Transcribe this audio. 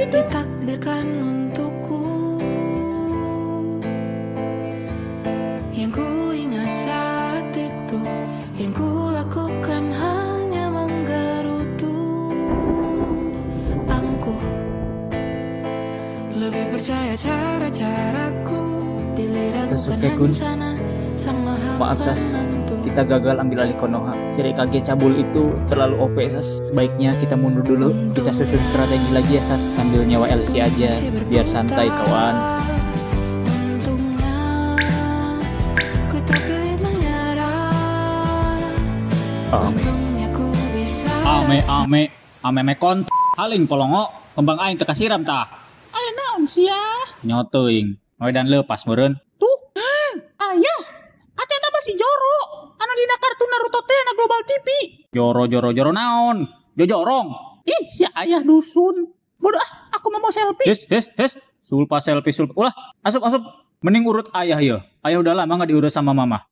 Ditakdirkan untukku. Yang ku ingat saat itu, yang ku lakukan hanya menggerutu. Angkuh, lebih percaya cara-caraku. Sasuke-kun, maaf Sas, kita gagal ambil alih Konoha. Si Raikage cabul itu terlalu OP Sas. Sebaiknya kita mundur dulu, kita susun strategi lagi ya Sas, sambil nyewa LC aja, biar santai kawan. Ame, ame, ame, ame me kont, haling polongo, kembang aing teu kasiram tah. Aya naon sia? Nyoteing, dan lepas meureun. Tuh, ayah, acana masih joro. Anu dina kartun Naruto teh na Global TV. Joro joro joro naon? Jojorong. Ih, si ayah dusun. Bodoh ah, aku mau selfie. Hes hes hes, sulpa selfie sulpa. Ulah, asup asup. Mending urut ayah ya. Ayah udah lama nggak diurut sama mama.